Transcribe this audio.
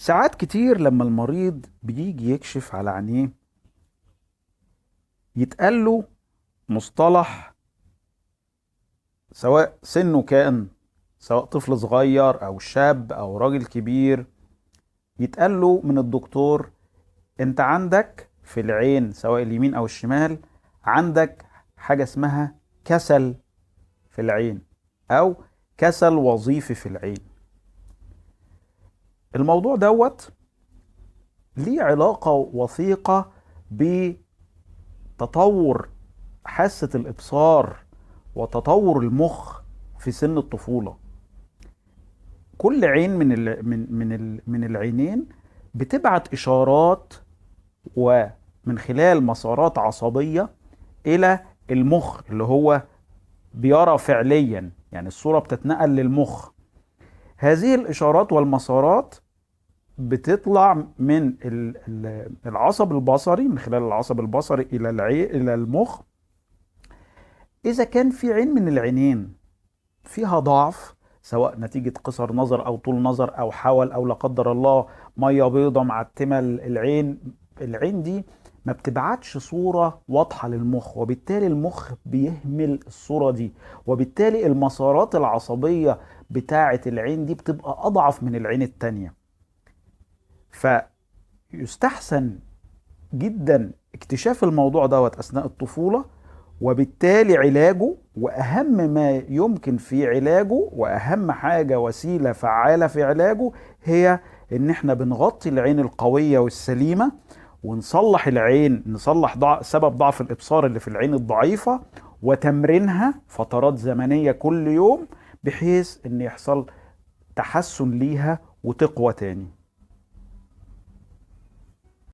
ساعات كتير لما المريض بيجي يكشف على عينيه يتقال له مصطلح، سواء سنه كان سواء طفل صغير او شاب او راجل كبير، يتقال له من الدكتور انت عندك في العين سواء اليمين او الشمال عندك حاجة اسمها كسل في العين او كسل وظيفي في العين. الموضوع دوت ليه علاقة وثيقة بتطور حاسة الإبصار وتطور المخ في سن الطفولة. كل عين من العينين بتبعت إشارات ومن خلال مسارات عصبية إلى المخ اللي هو بيرى فعليا، يعني الصورة بتتنقل للمخ. هذه الإشارات والمسارات بتطلع من العصب البصري، من خلال العصب البصري إلى إلى المخ. إذا كان في عين من العينين فيها ضعف، سواء نتيجة قصر نظر أو طول نظر أو حول أو لا قدر الله مية بيضة معتمة العين، العين دي ما بتبعتش صورة واضحة للمخ، وبالتالي المخ بيهمل الصورة دي، وبالتالي المسارات العصبية بتاعة العين دي بتبقى أضعف من العين التانية. فيستحسن جدا اكتشاف الموضوع دوت أثناء الطفولة، وبالتالي علاجه، وأهم ما يمكن في علاجه وأهم حاجة وسيلة فعالة في علاجه هي إن احنا بنغطي العين القوية والسليمة ونصلح العين، نصلح سبب ضعف الإبصار اللي في العين الضعيفة، وتمرينها فترات زمنية كل يوم بحيث إن يحصل تحسن ليها وتقوى تاني.